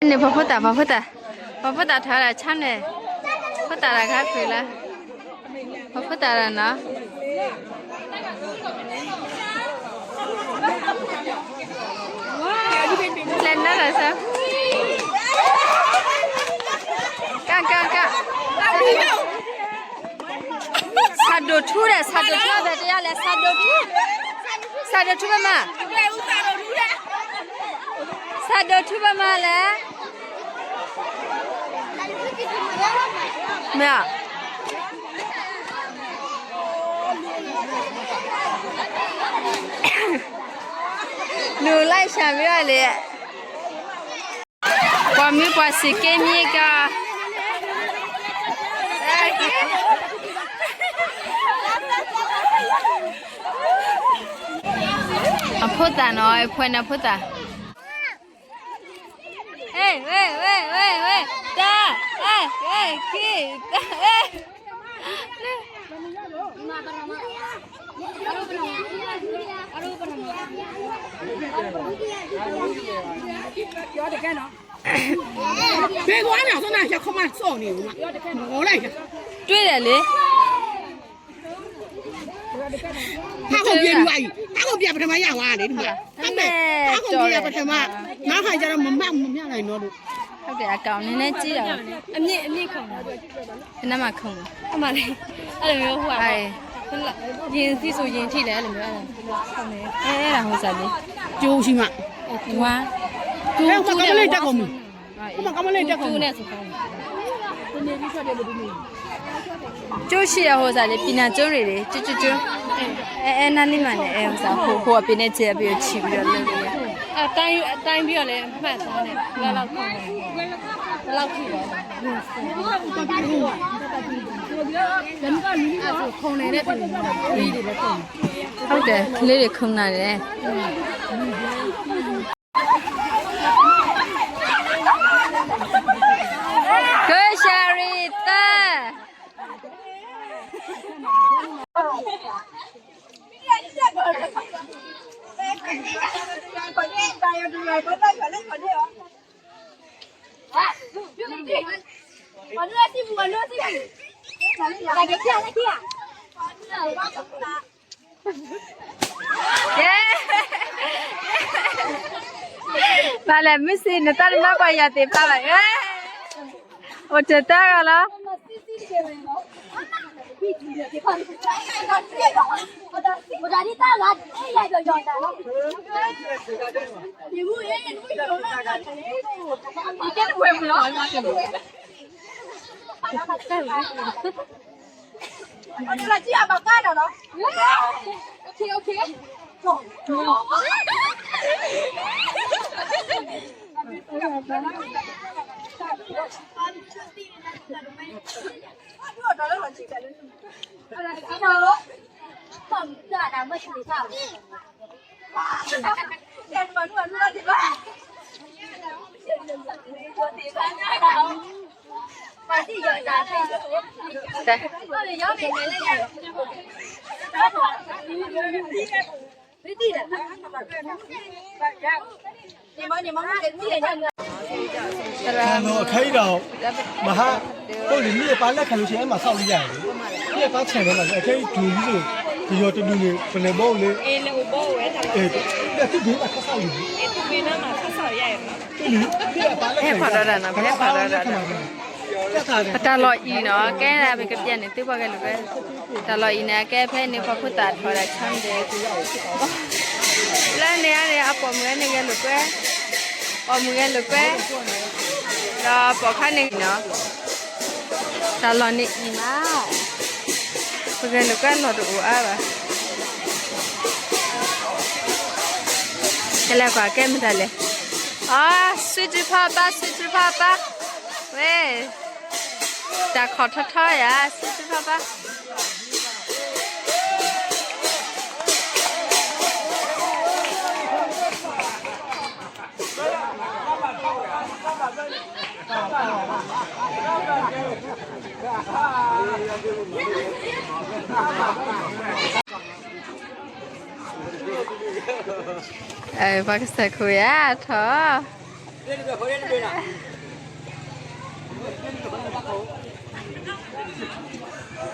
န့ၣ် ပှၤဖိသၣ် ပှၤဖိသၣ်, ပှၤဖိသၣ်ထီၣ်ဒၣ်ဆါန့ၣ်, ဖိသၣ်တၢ်ခါဖုးလၢ, ပှၤဖိသၣ်တၢ်နီၤ, လဲၤနၤလီၤစၢ, ကကက, ဆၣ်ဒိၣ်ထူဒီး ဆၣ်ဒိၣ်ထူအဘၣ်တယါလဲၣ်, ဆၣ်ဒိၣ်ထူ, ဆၣ်ဒိၣ်ထူပမၤ, ဆၣ်ဒိၣ်ထူပမၤလဲၣ်, မ့ၢ်, နုာ်လိုက်ဆၣ်မ့ၢ်လဲၣ်. ပှၤမုၢ်ပှၤစံးက့မံကၤ, အဖိသၣ်နီၤ, အဖိန့ၣ်အဖိသၣ်, ဝဲ, ဝဲ, ဝဲ, ဝဲ, ဝဲ, တၢ်, အဲ, အဲ, ခံ, တၢ်, အဲ တွ့ၢ်ဒၣ်လံ, ဟးခိၣ်ဘျဲၣ်ဒုးအံၤ, ဟးခိၣ်ဘျဲၣ်ပထမယၢ်ဝါန့ၣ်, ဟးခိၣ်ဘျဲၣ်ပထမ, မၤခါယၤဒီးမမၢ်မမၢ်လၢနီၤဒိၣ်, ဟုတ်တယ် အကောင်နည်းနည်းကြည့်ရအောင်, အမြင့်, အမြင့်ခုန်တာ, ကနမခုန်တာ, အဲ့လိုမျိုးဟိုက, ရင်သီးဆိုရင်ထိလဲအဲ့လိုမျိုး, အဲ့ဒါဟိုစားလေး, ကျိုးရှိမှ, ဝါ, ကျိုး, ကျိုးနဲ့ဝါ, ကျိုးနဲ့ဆိုကောင်းတယ်. ကျိုးရှိအဟိုစားလေး, ပီနံကျိုးတွေလေ, ကျိုးကျိုးကျိုး, အဲအဲနားလေးမှာနဲ့ အဲဟိုစား, ဟိုဟိုအပင်နဲ့ကျဲအပင်ကိုချီပြီးတော့လုပ်လို့ရ, အတိုင်း, အတိုင်းပြီးတော့လည်းမှတ်သားနဲ့, ဘယ်လောက်ခုန်လဲ, ဘယ်လောက်ထိလဲ, ခုန်နေတဲ့သူတွေလည်းခုန်တယ်, ဟုတ်တယ်, ကလေးတွေခုန်တာလေ. ကၢၢ်ရှၤရံသၢ, ဘၣ်လဲၣ် မုၢ်စံနတၢ်တမၢ်ပှၤယၤသ့ၣ်ဖးဘၣ်, အိၣ်တတၢ်ဂၤလီၤ. ခဲအံၤဒီး မဟါ, အိၣ်လံ မ့ၢ်အပၢ်လၢခဲလၢာ်ဆ့ အဲၣ်မၤသီၣ်လံယၤ, မ့ၢ်အပၢ်ဆဲးန့ၣ် ခဲအံၤတုၤလံ, ပယီၤတဒူၣ်န့ၣ် ပလဲၤဘီအိၣ်လၢ, အဲၣ်, ဒီးသုဒ့မၤထီၣ်သီၣ်လံ, ဟဲဖးဒီးတၢ်နီၤ, ဟဲဖးဒီးတၢ်နီၤ. ပတၢ်လီၢ်အံၤနီၤ ကဲဒၣ်ပကပျဲန့ၣ် သုပှၤဂဲၤလိာ်ကွဲ, တၢ်လီၢ်အံၤန့ၣ် ကဲဖဲန့ၣ် ပှၤဖိသၣ်ထီၣ်ဒၣ်ဆါမ့ၢ်ဒဲး, လၢန့ၣ်န့ၣ် အပိာ်မုၣ်ဝဲန့ၣ်ဂဲၤလိာ်ကွဲ, ပိာ်မုၣ်ဂဲၤလိာ်ကွဲ, ဒီးပိာ်ခွါန့ၣ်နီၤ, တၢ်လီၢ်န့ၣ်အံၤမး, ပဂဲၤလိာ်ကွဲလီၢ်တအိၣ်အါဘၣ်. ကလဲၤကွၢ်ကဲမတၤလဲၣ်, အါ, ဆူတဖၣ်ပၢ်, ဆူတဖၣ်ပၢ်, ဝဲ တၢ်ခီၣ်ထီထီယၤ, ဆူတဖၣ်ပၢ်. ပှၤကစၢ်ခိၣ်ယါထီၣ်, တ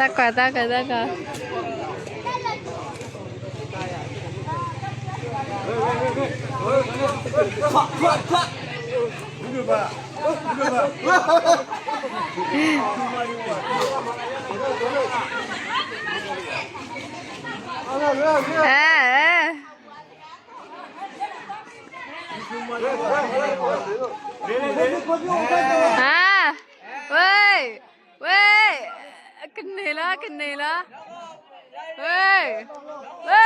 ၢ်ကွၢ် တၢ်ကွၢ် တၢ်ကွၢ်. အဲ အဲ ဟါ, ဝဲ, ဝဲ, ကန့ၢ်လီၤ ကန့ၢ်လီၤ, ဝဲ, ဝဲ.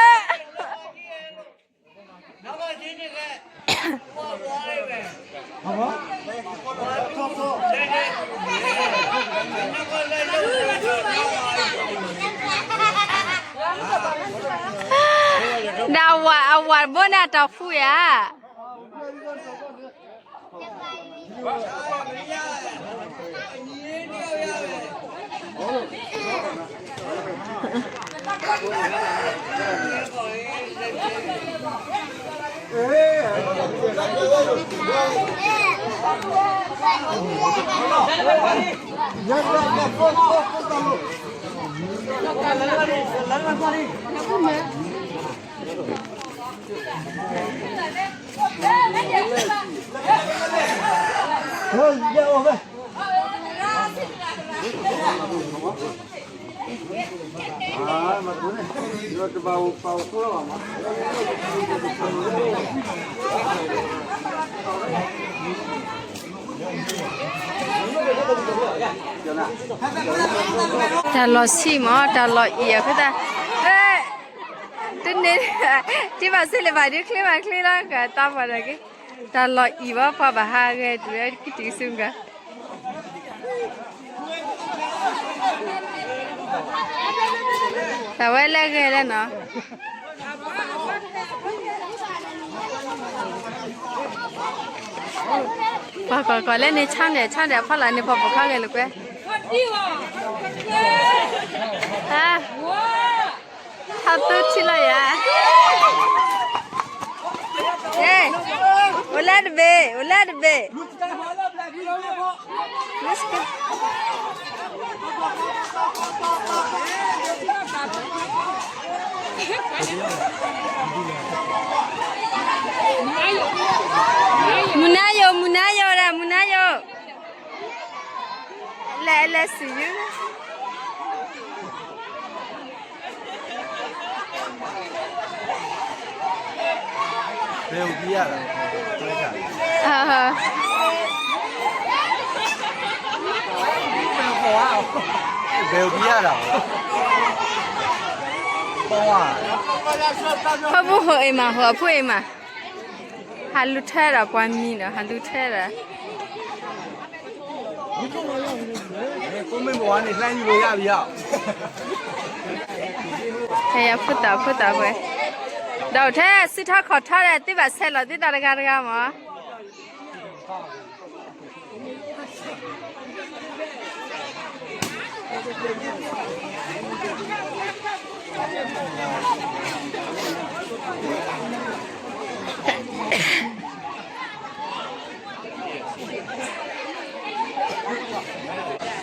ဒီးအဝၤ အဝၤတဘိန့ၣ်အတၢ်ဖှူယၤ. တၢ်လီၤဆံးမး တၢ်လီၤအံၤအဃိသတး, တန့ၢ်, တံၤဘၣ်စ့လၢဘၣ်ဒုးချ့ဘၣ်ချ့လီၤ ကတၢ်ပှၤဒီးက့ၤ, တၢ်လီၤအံၤဘၣ် ပှၤဘၣ်ဟးဂဲၤတုၤဝဲခံတုၤဆူမုၢ်ဂၤ, တၢ်ဝဲလၢဂဲၤလၢနီၤ. ပှၤကီၢ်ကီၢ်လၢန့ၣ် ဆါဒဲး ဆါဒဲး အဖီလာ်န့ၣ် ပှၤပိာ်ခွါဂဲၤလိာ်ကွဲ, ဟး, ဟးသူထံလီၤယၤ, အိၣ်လၢတဘ့ၣ် အိၣ်လၢတဘ့ၣ်. မုၢ်နၤယိာ် မုၢ်နၤယိာ်ဒၣ် မုၢ်နၤယိာ်, လဲၤ လဲၤစံးယုၢ် ဘဲအိၣ်ဘံယၤလီၤ, ဘဲအိၣ်ဘံယၤလီၤ, ဖၢပူၤဟိအံၤမး ဟိအဖုအံၤမး, ဟးလူၤထဲဒီးပှၤမံဒီး ဟးလူၤထဲဒီး ဖုသးဖုသးဝဲ, ဒီးအိၣ်ထဲစုထီၣ်ခီၣ်ထီၣ်ဒီး သုဘၣ်ဆဲးလီၤသုသးတဂၤတဂၤမး.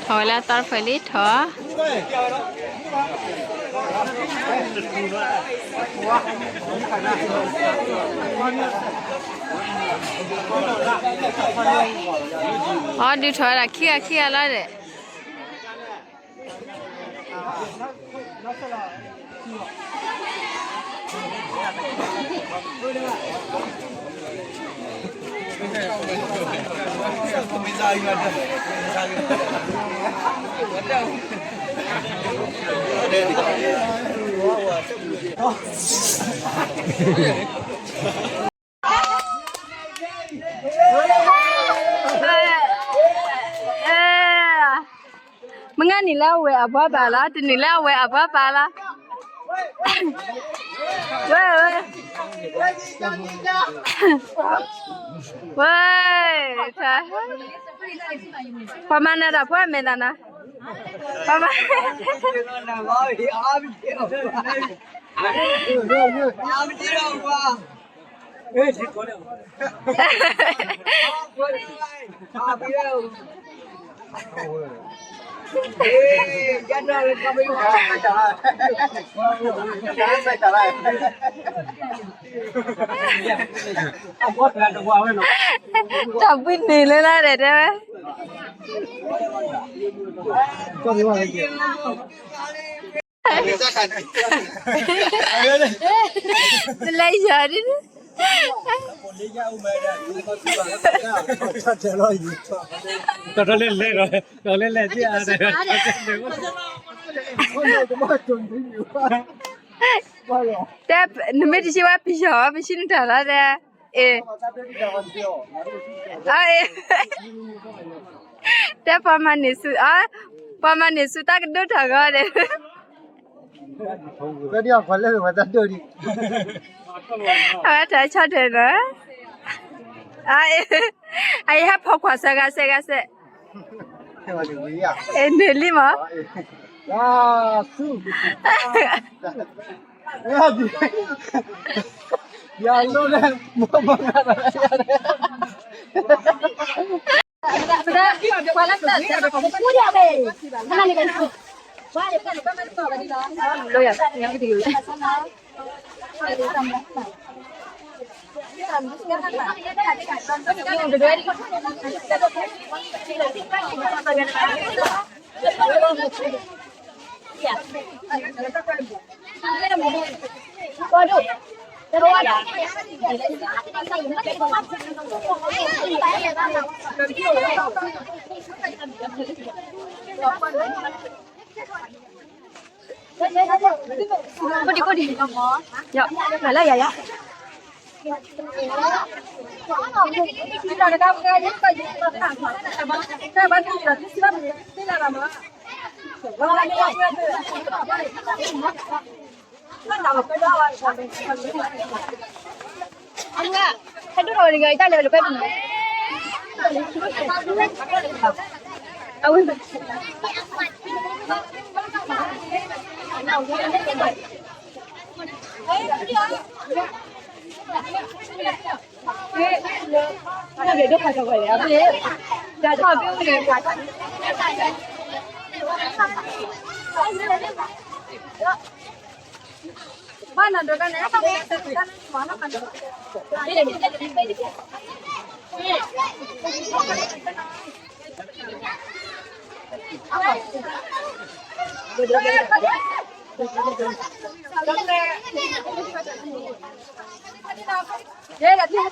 ထီၣ်ဝဲလၢအသီတဖျၢၣ်လံ ထီၣ်, အီ ဒုးထီၣ်ဝဲဒၣ်ခံဂၤခံဂၤလီၤဒီး မုၢ်ဂၤနံၤလၢအဝဲၢ်အပှၤပၢ်လီၤ, တနံၤလၢအဝဲၢ်အပှၤပၢ်လီၤ. ဝဲ, ဝဲ, ဝဲ, ပှၤမၤနၤတၢ်ဖိအမဲာ်တၢ်နၤ, ပှၤမၤ တၢ်ဘှံးနံၤလၢလၢဒီးတဲဝဲ တလဲယၤဒ် တလဲလဲဒီး တလဲလဲဒ်အါ တဲ နမ့ၢ်တဆံးဝဲပယီၤ ပဆံးနတၢ်လီၤတဲ အ့ အ့ တဲပှၤမၤန့ၢ်ဆူ အ ပှၤမၤန့ၢ်ဆူတၢ်ကဒိၣ်ထီၣ်ဂီၤဒီး အဝဲတၢ်ဆီၣ်ထွဲဒီး အ အဟဲဖီခွါစဲဂၤစဲဂၤစဲ အ့ န့ၢ်လံမး ယၤလိၣ်လၢ မ့ၢ်မၤဂၤဒီး အဃိသတးန့ၣ် တၢ်နီၣ်ထီ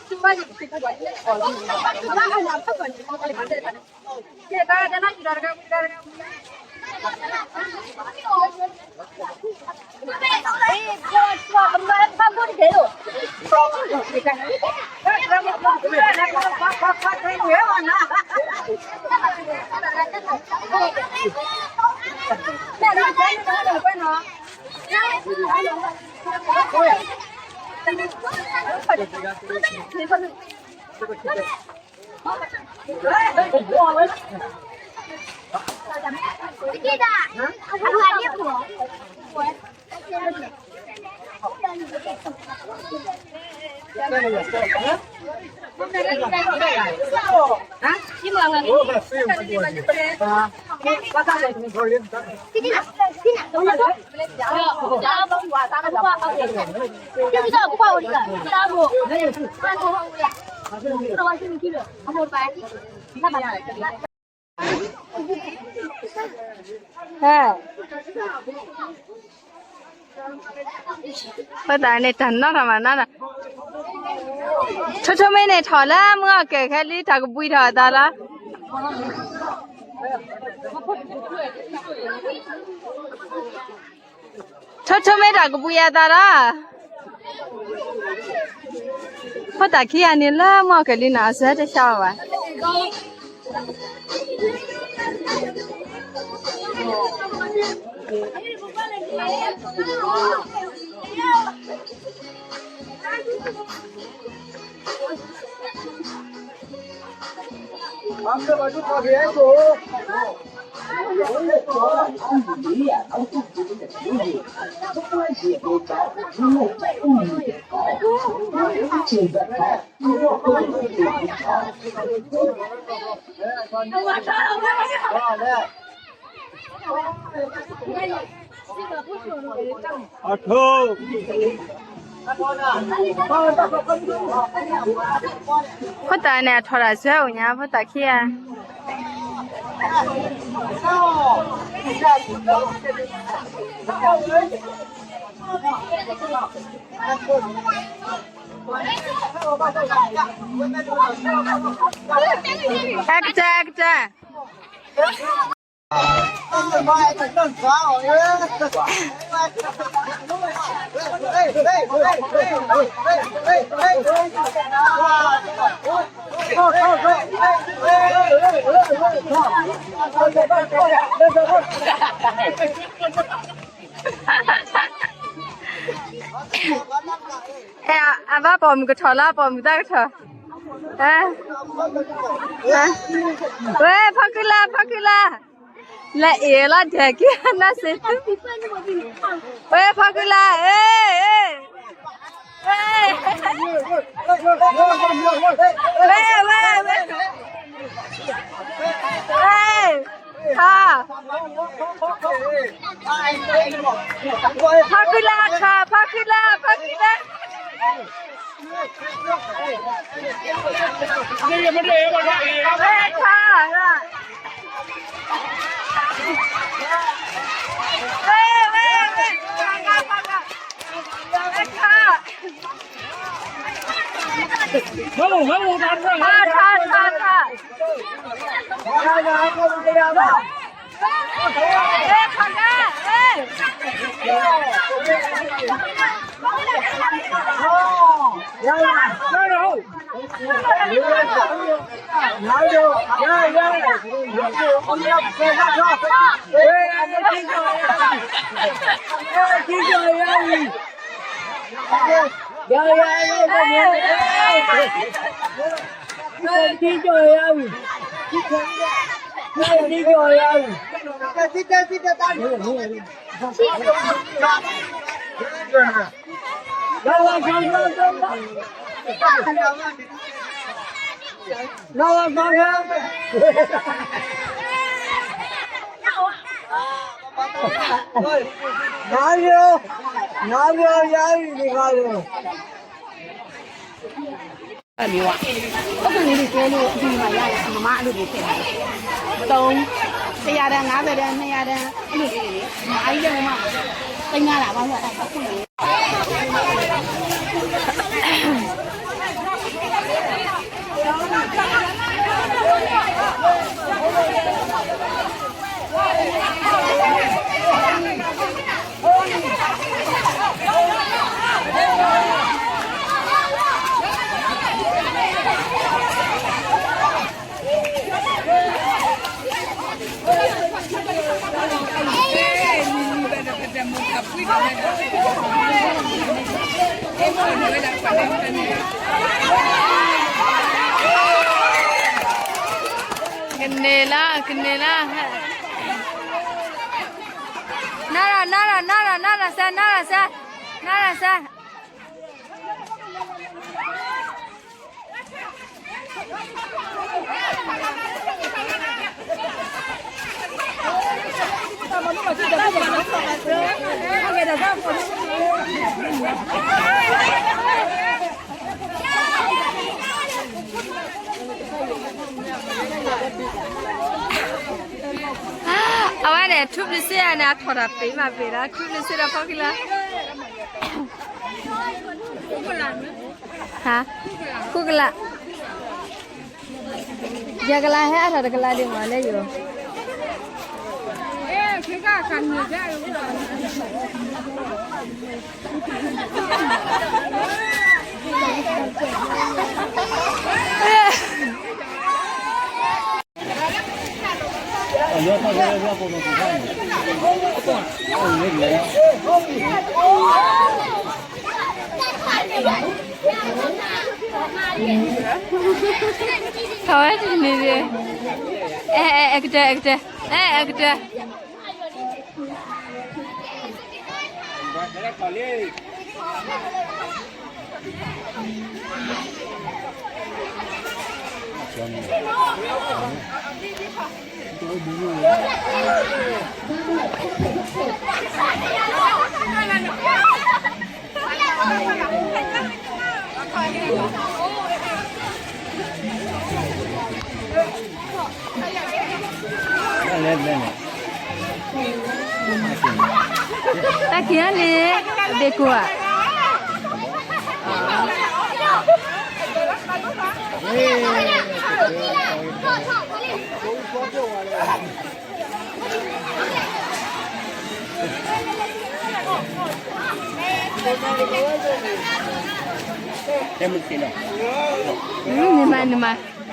ၣ်မးနီၣ်ဒီး ထိၣ်ထိၣ်မ့ၢ်န့ၣ်ထီၣ်လၢမုၢ်အီၣ်ကဲၤခဲလံ တၢ်ကဘှံးထီၣ်အသးလီၤ. ထိၣ်ထိၣ်မ့ၢ်တၢ်ကဘှံးအသးလီၤ. ဖိသၣ်ခံဂၤန့ၣ်လၢမုၢ်အီၣ်ကဲၤလံနီၤ အစၢတဆါဘၣ်. မၤကဘၣ်ဒူၣ်ထီၣ်က့ၤအဲၣ်ကိၣ် ဖိသၣ်န့ၣ် အထီၣ်တၢ်ဆၢအိၣ်ညါ ဖိသၣ်ခံဂၤ. အကတၢၢ် အကတၢၢ်. အဲ အဘၣ်ပိာ်မုၣ်ကထီၣ်လၢပိာ်မုၣ်တၢ်ကထီၣ်. ဝဲ ဖီကုလၢ် ဖီကုလၢ်, လၢအ့ၣ်လီၤဒဲးက့ၤနၢ်စ့, ဝဲ ဖီကုလၢ်, ဝဲ ဝဲ ဝဲ ထီၣ်, ဖီကုလၢ်ထီၣ်, ဖီကုလၢ် ဖီကုလၢ်. မ့ၢ်ဝဲ ပကန့ၣ်ဒုးကဲလၢဒုးမၤယါလၢမမါအဒိၣ်န့ၣ်တဲဘၣ်လီၤ. သုံး, တစ်ရာတန် ငါးဆယ်တန် နှစ်ရာတန် အဒိၣ်န့ၣ် မၤအံၤလၢမမါ တညါလၢ်ဘၣ်လၢအတၢ်ဖီခိၣ်န့ၣ် ကန့ၢ်လၢ ကန့ၢ်လၢ နၤလီၤ နၤလီၤ နၤလီၤ နၤလီၤစဲ နၤလီၤစဲ နၤလီၤစဲ. အဝဲန့ၣ် ထူပလံၤစ့ၢ်န့ၣ် အထီၣ်တၢ်ပ့ၤမးပ့ၤဒီး ထူပလံၤစ့ၢ်ဒီးဖီခိၣ်လၢ ဟါ, ဃုကလး, ယကလးဟဲအါထီၣ်တကလးဒံးမးလၢယိၤ. ထီၣ်ဝဲတန့ၣ်, အဲ အဲ အဲကတၢၢ် အဲကတၢၢ်, အဲ အဲကတၢၢ်. တၢ်ခံဂၤန့ၣ် အဘ့ၣ်ကိၢ်ဧါ. နမၤ နမၤ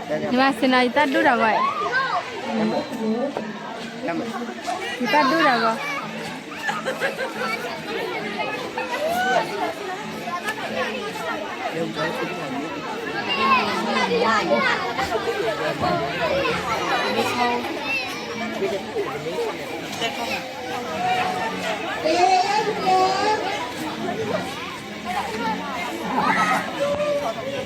နမၤစ့ၢ်နီၤ ယတၢ်ဒိၣ်တၢ်ဂီၤ, ယတၢ်ဒိၣ်တၢ်ဂီၤ. တုၤကဒီးလၢပိာ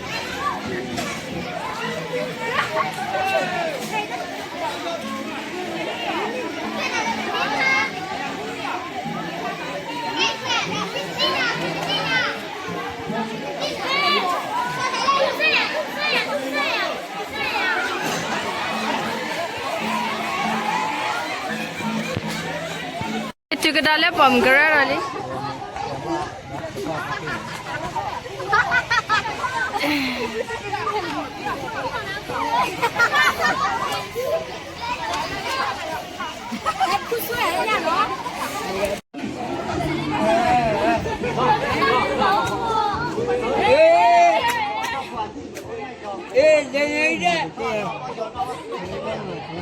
်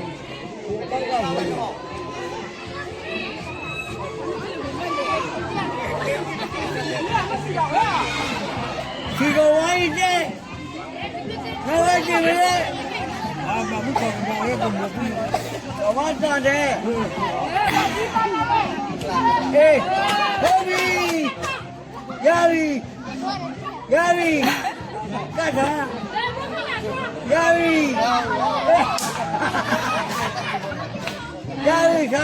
မုၣ်ကရၢလီၤလံ. ယၤရံၤ, ယၤရံၤ, ကၢ်ထါ, ယၤရံၤ, ယၤရံၤ ထ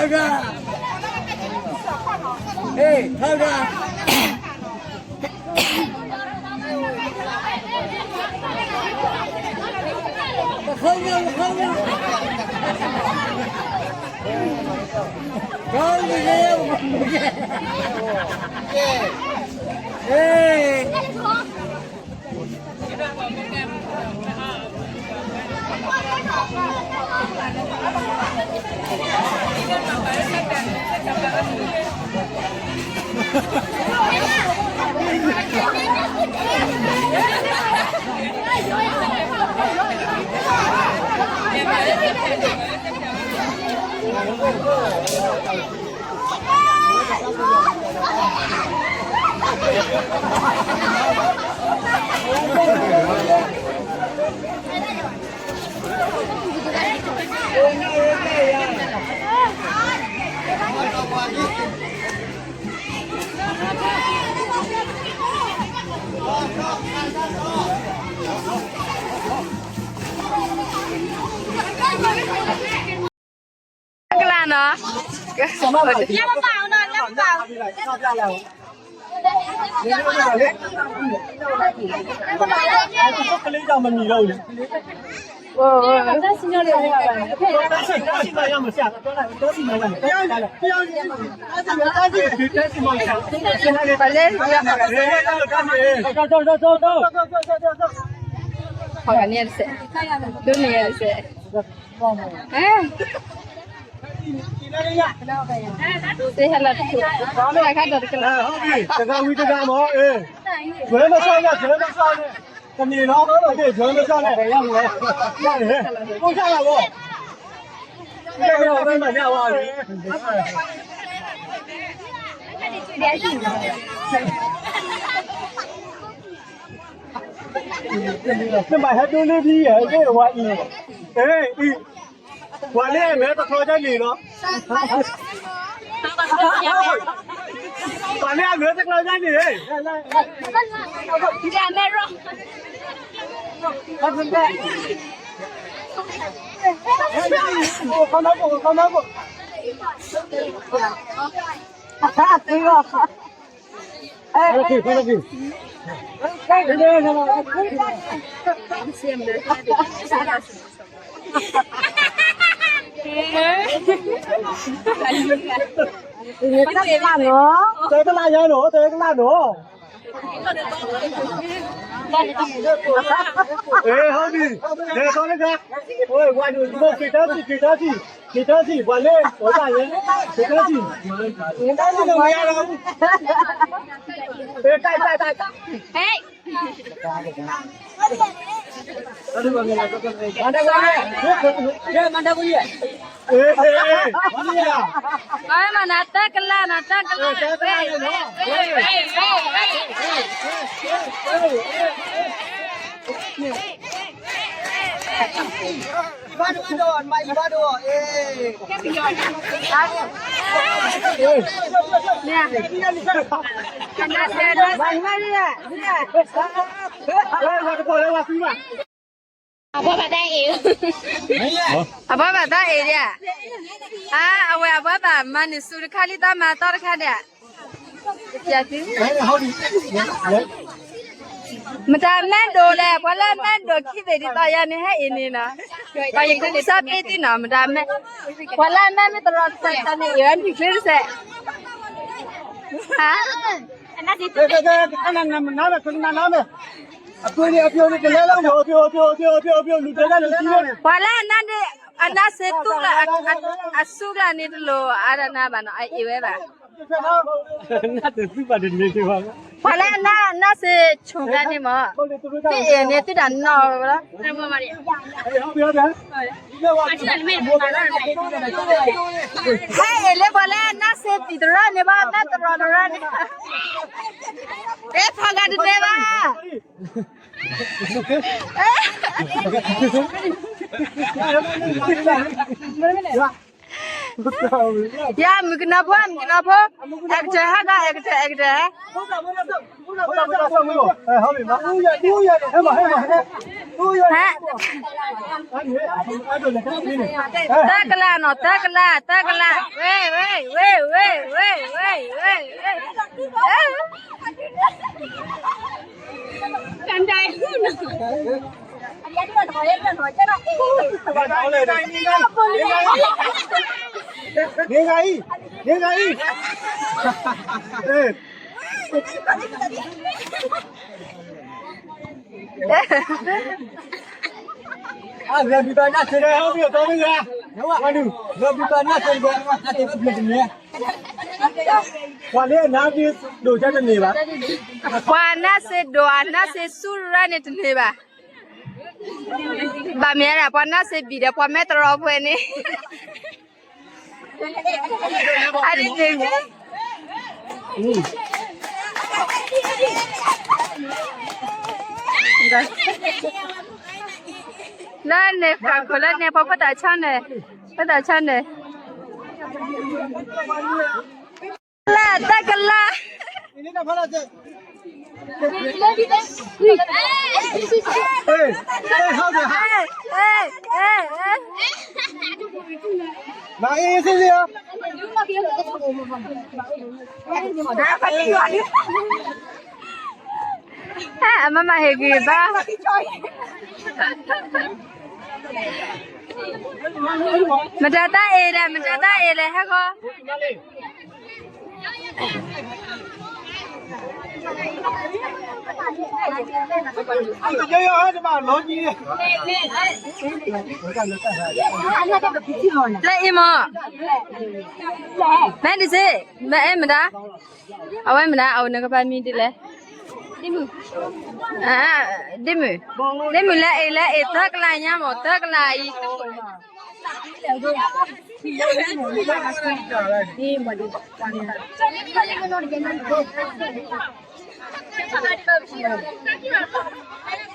ီဒါ, ထီဒါ. ကလၢ်နီၤ. တဂၤဝံၤတဂၤမ့ၢ်, အဲ, မ့ၢ်မဆါန့ၣ်, တမ့ၢ်နီၤ, မဆါန့ၣ်, အိၣ်ဆါလီၤဘၣ်. ကဲကဲ, မ့ၢ်မၤညါဝဲန့ၣ်. နမၤဟဲဒိလၢဒ်ယဲၢ် ဝၤအံၤ, အ့ အံၤ, ပှၤလၢအမဲာ်တချီဒ်န့ၣ်လီၤ, ပှၤလၢအမဲာ်တချီဒ်န့ၣ်, တဲကလၢ်ယါနီၤ, တဲကလၢ်နီၤ, ဟီဒံး, လဲၤထီၣ်တခါ, ဝဲဒုး က့ၤထီၣ်စံၣ် က့ၤထီၣ်စံၣ်, က့ၤထီၣ်စံၣ် ပှၤလၢအိၣ်တၢ်လဲၣ်, က့ၤထီၣ်စံၣ်, က့ၤထီၣ်စံၣ် တမ့ၢ်ယါလီၤ, တၢ်တၢ်တၢ် မၤတၢ်ကလၢ်နီၤ, တၢ်ကလၢ်, တၢ်ကလၢ်နီၤ, အဘၣ်ဘၣ်တၢ်အ့ၣ်, အဘၣ်ဘၣ်တၢ်အ့ၣ်ဒံး, အါ အဝဲအဘၣ်ဘၣ်မၤန့ၢ်ဆူတခါလံ တၢ်မၤတီတခါဒံး, မတၤမဲာ်ဒိၣ်လဲၣ်, ပှၤလၢအမဲာ်ဒိၣ်ခံဘ့ၣ်ဒ်သိးယၤန့ၣ် ဟဲအ့ၣ်န့ၣ်နီၤ, စီၤပ့တံနီၤ မတၤမဲာ်, ပှၤလၢအမဲာ်မ့ၢ်တရီတစဲးန့ၣ် အ့ၣ်ဝဲနံၣ်ချ့တစဲး, ဟါ ပှၤလၢအနၢ်ဒ့ၣ် အနၢ်စ့သူၣ်လၢ အစူၢ်ကျါန့ၣ်တလိၣ်အါဒၣ်နၤဘၣ်နီၤ အအ့ၣ်ဝဲဘၣ်, ပှၤလၢအနၢ်စ့ဆိၣ်ကျါန့ၣ်မး, သုအ့ၣ်န့ၣ်သုတၢ်နီၣ်ဝဲလီၤ, ဟဲအ့ၣ်လၢပှၤလၢအနၢ်စ့ပံၤတရၢန့ၣ်ဘၣ် မဲာ်တရီတရၢန့ၣ်, အဲ ဖီဂၤတတဲဘၣ် ယၤ မုၣ်ကနီၤဖိ မုၣ်ကနီၤဖိ, အဲကတၢၢ်ဟဲဂီၤ အဲကတၢၢ် အဲကတၢၢ်, ဟဲ, တၢ်ကလၢ်နီၤ တၢ်ကလၢ် တၢ်ကလၢ်, ဝဲ ဝဲ ဝဲ ဝဲ ဝဲ ဝဲ ဝဲ ဝဲ မ့ၢ်ဂၤအံၤ, မ့ၢ်ဂၤအံၤ, အလဲၤဘံၣ်ဘၣ်နၢ်စ့ဒီး ဟဲအိၣ်ဘံၣ်အီၤတီမ့ၢ်ဂၤ, ဝဲဒုး လဲၤဘံၣ်ဘၣ်နၢ်စ့ဒီး နၢ်စ့ဖျၢၣ်တန့ၢ်, ပှၤလၢအနၢ်စ့ဒိၣ်တန့ၢ်ဘၣ်, ပှၤနၢ်စ့ဒိၣ် အနၢ်စ့ဆူၣ်ရၢန့ၣ်တန့ၢ်ဘၣ်, ဘၣ်မ့ၢ်ဒၣ် ပှၤနၢ်စ့ဘံၣ်ဒီး ပှၤမဲာ်တရီဖိန့ၣ် အဒ်န့ၣ်, လၢန့ၣ် ပှၤခိၣ်လၢန့ၣ် ပှၤဖိသၣ်ဆါန့ၣ်, ဖိသၣ်ဆါန့ၣ် လၢတၢ်ကလၢ်, အမၤမၤဟ့ၣ်ဂံၢ်ဘါ, မတၤတၢ်အ့ၣ်လဲၣ် မတၤတၢ်အ့ၣ်လဲၣ် ဟဲဃီ လၢအံၤမး, မ့ၢ်တစ့, မ့ၢ်အဲၣ်မတၤ, အဝဲမတၤ အအိၣ်နကပၤမံၤဒ်လဲၣ်, ဒ်မုၢ်, ဒ်မုၢ်လၢအ့ၣ်လၢအ့ၣ် သၢကလးညါမး သၢကလးအံၤ ဒ်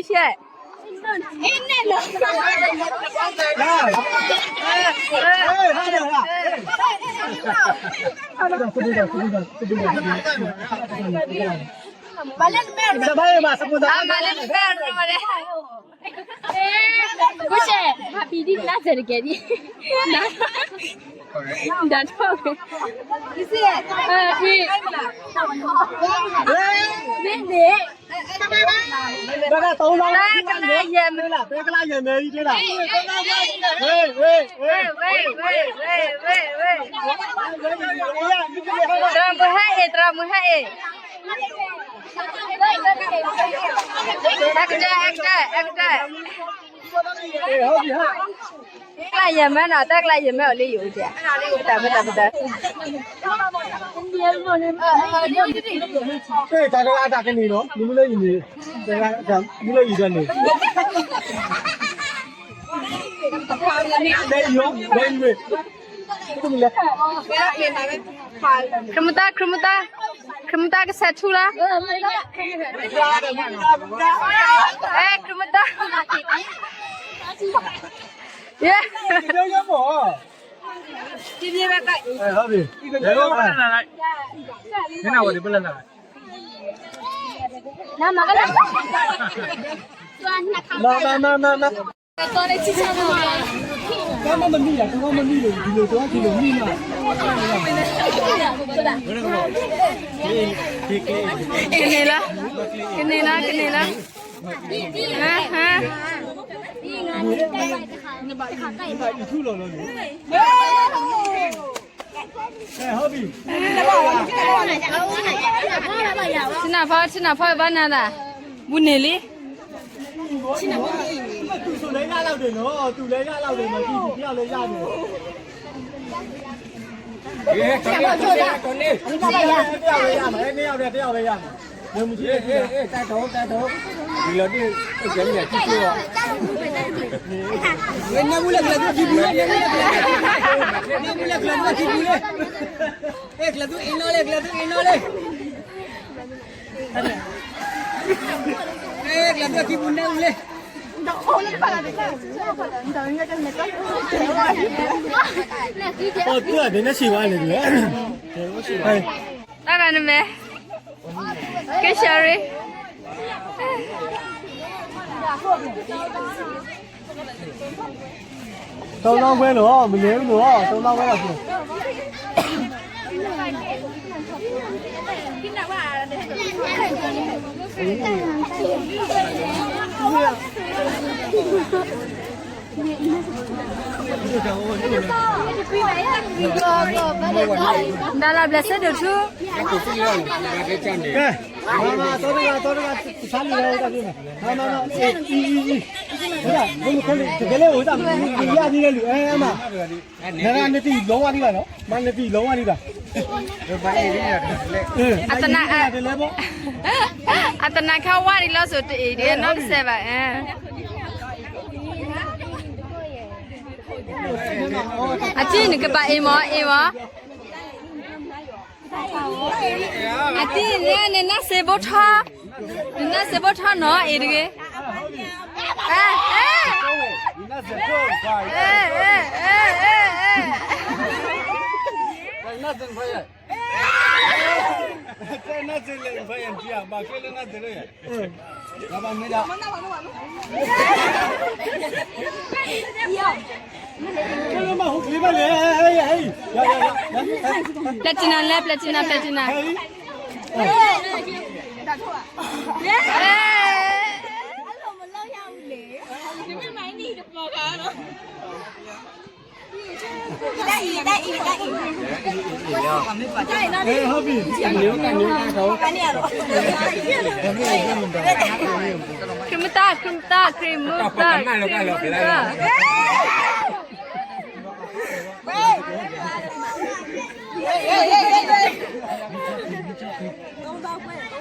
အ့ၣ် နဲၣ်လီၤ မၤလၢနမဲာ် မၤလၢနမဲာ် ကစဲ happy ဒ်လါစဲတကဲဒ် ဒါတော့ ကစဲ happy မ့ၢ်န့ၣ် တၢ်ကလါယဲၢ်မ့ၢ် တၢ်ကလါယဲၢ်မ့ၢ် တၢ် တြီမုၢ်ဟဲအ့ၣ် တြီမုၢ်ဟဲအ့ၣ် အဲကတဲ အဲကတဲ အဲကတဲ တၢ်ကလါယဲၢ်မ့ၢ်နီၤ တၢ်ကလါယဲၢ်မ့ၢ်အီၤလၢယအိၣ်တၢ် ပတၢ်ပတၢ် တၢ်ကလါတၢ်ကန့ၣ်နီၤ မ့မ့ၢ်လၢယန့ၣ် မ့ၢ်လၢယဒၢန့ၣ် ဒဲအံၤလီၤ ဒဲအံၤဝဲ ခရံာ်မူဒါ ခရံာ်မူဒါ ခရံာ်မူဒါကစဲးထူလီၤ အဲ ခရံာ်မူဒါ ယဲ မၤမၤမၤမၤမၤ ကန့ၢ်လီၤ ကန့ၢ်လီၤ ကန့ၢ်လီၤ ဟါ ဟါ ဆ့နၢ်ဖီ ဆ့နၢ်ဖီဘၣ်နၤသး ဘူးန့ၣ်လံ တူၢ်ဆိလၢယၢ်လီၤဒၣ်နီၤ တူၢ်လၢယၢ်လီၤဒၣ်နီၤ တူၢ်တပျၢ်လၢယၢ်န့ၣ် တပျၢ်လၢယၢ်န့ၣ် မ့ၢ်ယၢ်ဝဲ တပျၢ်လၢယၢ်န့ၣ် တၢ်တၢ်တၢ် ဒ်လီၤဒ် ကဲမ့ၢ်ထံၣ်ဝဲ နၢမူလၢကျဲၤသူခံပူၤလၢ နၢမူလၢကျဲၤသူခံပူၤလၢ အဲ ကျဲၤသူအ့ၣ်နီၣ်လၢ ကျဲၤသူအ့ၣ်နီၣ်လၢ အဲ ကျဲၤသူခံပူၤနၢမူလၢ အိၣ်သူၣ်အဒိးနၢ်ဆံးဝဲန့ၣ် တၢ်ဂၤနမဲာ် ကဲ sorry တလီဝဲလီၤ မနုၤလီၤ တလီဝဲလီၤ ဒါလီၤဘျဲၣ်စဲဒိၣ်ထူ ကဲ မၤမၤ သီတဂၤ သီတဂၤ တဆါလံဝဲတၢ်ဖဲမး မၤမၤမၤ အံၤ အံၤ အံၤ တကဲလၢအိၣ်တၢ် မၤယါဒ်လဲၣ်လူၤ အဲ မၤ နနတံၢ်လီၤဝါဒံးဘၣ်နီၤ မၤနတံၢ်လီၤဝါဒံးဘၣ် အတနၤ တလဲဘီ အတနၤခါဝါဒံးလီၤစိၤတအံၤ ဒ်နီၢ်ကစဲးဘၣ် အတံၢ်နကဘၣ်အ့ၣ်မး အ့ၣ်မး အတံၢ်န့ၣ် နနၢ်စ့ဘိထီၣ် နနၢ်စ့ဘိထီၣ်နီၤ အ့ၣ်တဂ့ၤ အဲ အဲ ကဲ Platina လဲၣ် Platina Platina. ခရံာ်မတၢ် ခရံာ်မတၢ် ခရံာ်မတၢ် ခရံာ်မတၢ်.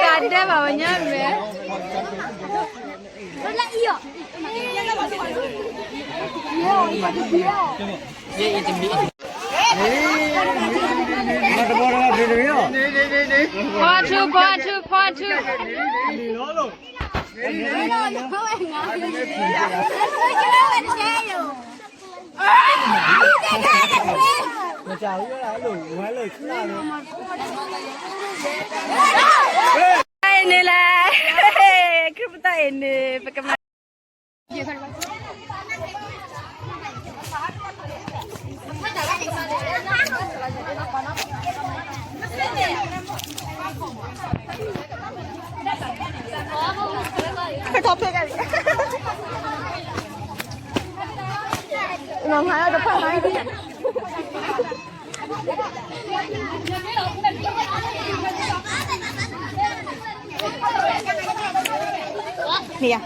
ကဒဲဘၣ်ဝဲညါမဲာ်. ခွါထူ ခွါထူ ခွါထူ. န့ၣ်လဲၣ် ခရံာ်ပတၢ်အံၤန့ၣ် ပကမၤ မ့ၢ်ယါ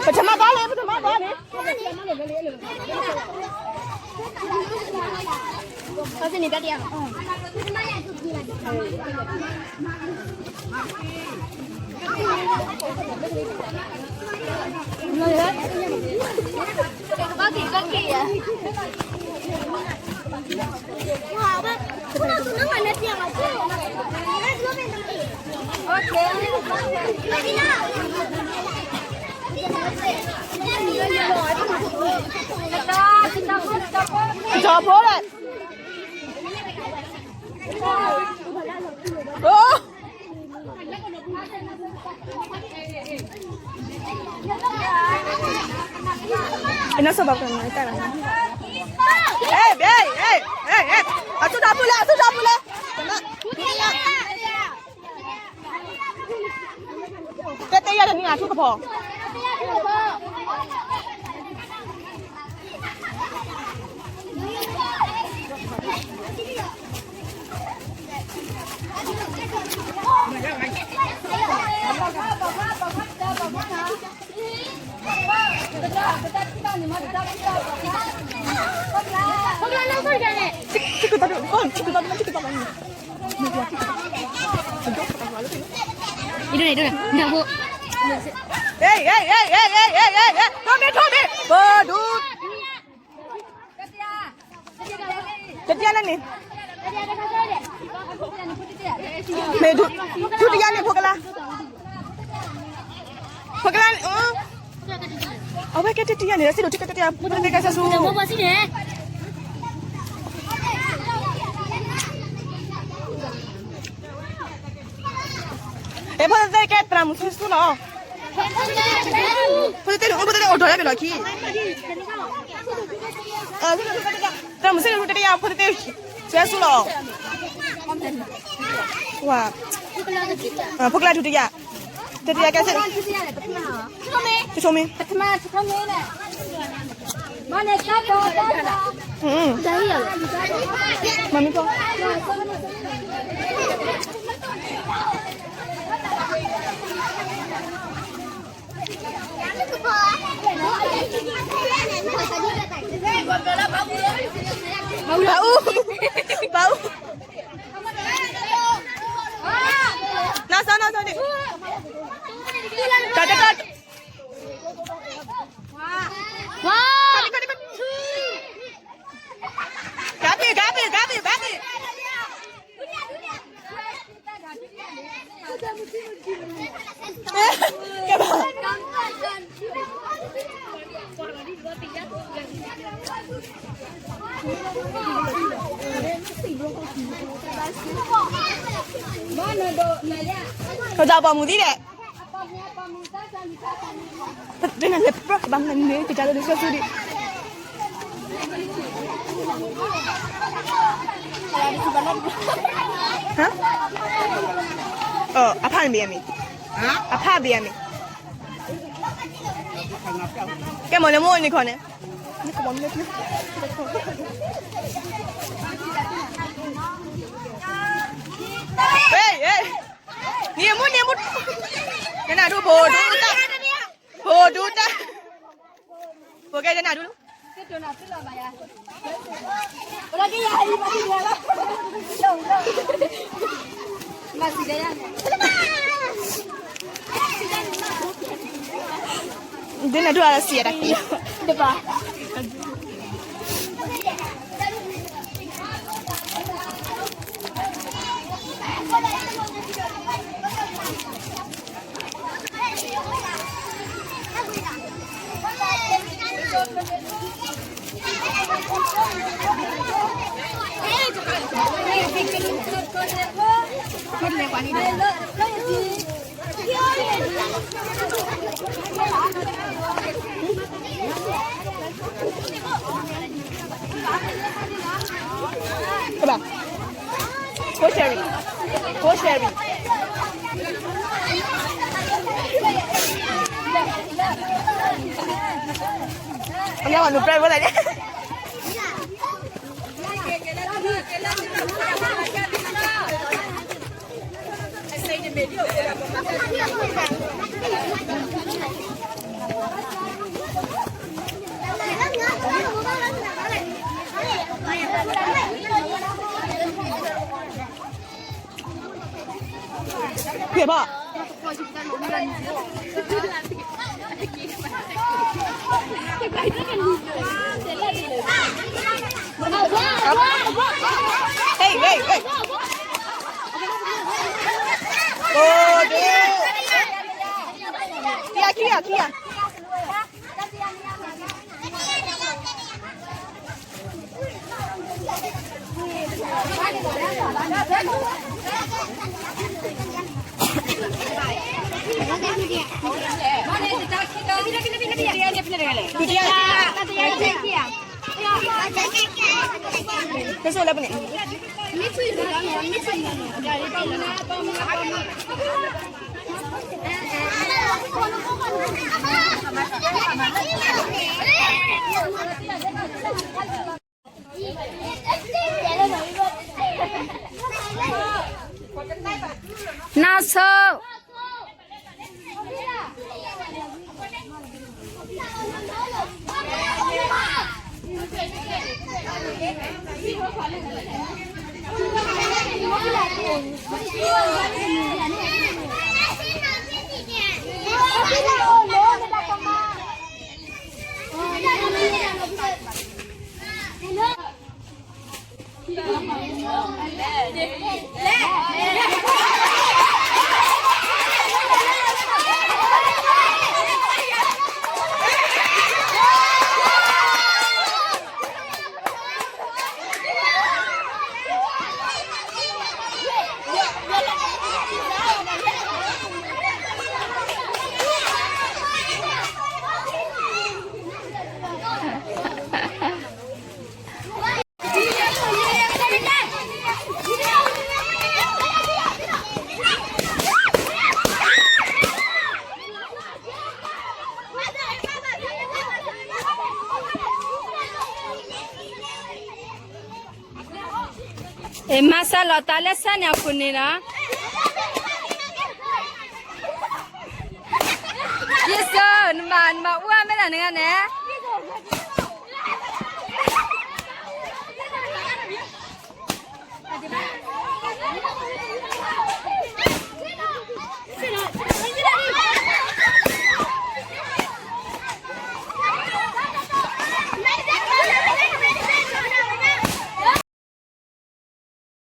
ပထမဘၣ်လၢ ပထမဘၣ်လၢ ကၠီဖိလဲၣ် အိ အနီၢ်စီၤဘၣ်ကနီၤတၢ်လီၤ, ဟဲ ဟဲ ဟဲ ဟဲ အသူၣ်ထီၣ်ပူၤလဲၣ် အသူၣ်ထီၣ်ပူၤလဲၣ်, တဲတဲယၤတနံၤအထူၣ်ကဖီ အံၤဒိၣ်န့ၣ် ဒိၣ်န့ၣ် နၢ်ဟိ ဟဲ ဟဲ ဟဲ ဟဲ ဟဲ ဟဲ ဟဲ ထိၣ်မ့ၢ် ထိၣ်မ့ၢ် ပဒူ တတိယန့ၣ်န့ၣ်, မ့ၢ်ဒု, ဒုတိယန့ၣ် ဖိကလါ, ဖိကလါ, အဝဲကဲတတိယန့ၣ် စံၣ်ဒိၣ်ထံကတတိယ, ဖိသ့ၣ်ကဲဆၢဆူ, အဲ ဖိသ့ၣ်ကဲသရၣ်မုၣ်ဆူဆူလီၤ. ဖိသ့ၣ်, ဖိသ့ၣ်အိၣ်ဒီးယၤဘၣ်လီၤခံ, သရၣ်မုၣ်ဆူတတိယ, ဖိသ့ၣ်ဆူလီၤ. ဝါ, ဖိကလါဒုတိယ, တတိယကဲဆၢ, ဆိဆိမ့ၢ် မမ့ၢ်ဖိ, ဘၣ်အူ, ဘၣ်အူ, နီၢ်စီၤ, နီၢ်စီၤန့ၣ်, ဝါ, ဝါ, ဂၤဘ့ၣ်, ဂၤဘ့ၣ်, ဂၤဘ့ၣ်, ဂၤဘ့ၣ်. ကသးပှၢ်မူသံဒဲး, တနလဲၤပြၢကဘၣ်မနုၤကတၢ်လၢဒုးဆၢဆူဒံး, အဖၣ်န့ၣ်ဘၣ်ယၤမ့ၢ်, အဖၣ်ဘၣ်ယၤမ့ၢ်, ကဲမ့ၢ်န့ၣ်မိၢ်န့ၣ်ခီန့ၣ်, နမူန့ၣ်မူ, နနၢ်ဒူဖိဒူတၢ်, ဖိဒူတၢ်, ဖိကဲနနၢ်ဒူ, ဒ်နၢ်ဒူအစံးအတၢ်ကံၢ်, ကဘၣ်, ကိးဆၢရံ, ကိးဆၢရံ, အညါဝဲနုာ်ပြဲဝဲလဲၣ်န့ၣ် ဖံးဘၣ်, ဟ့ၣ် ဟ့ၣ် ဟ့ၣ်, အိၣ်ဒ့, ခံဂၤ ခံဂၤ. ဒုတိယ, ကစိၣ်လၢပန့ၣ် နၢ်ဆိၣ် အ့ မၤစၢၤလီၤတၢ်လၢဆၢန့ၣ်အခိၣ်န့ၣ်လီၤ. ယ့ၣ်ၡူး နမၤ နမၤအူအါမ့ၢ်လၢနဂၤန့ၣ်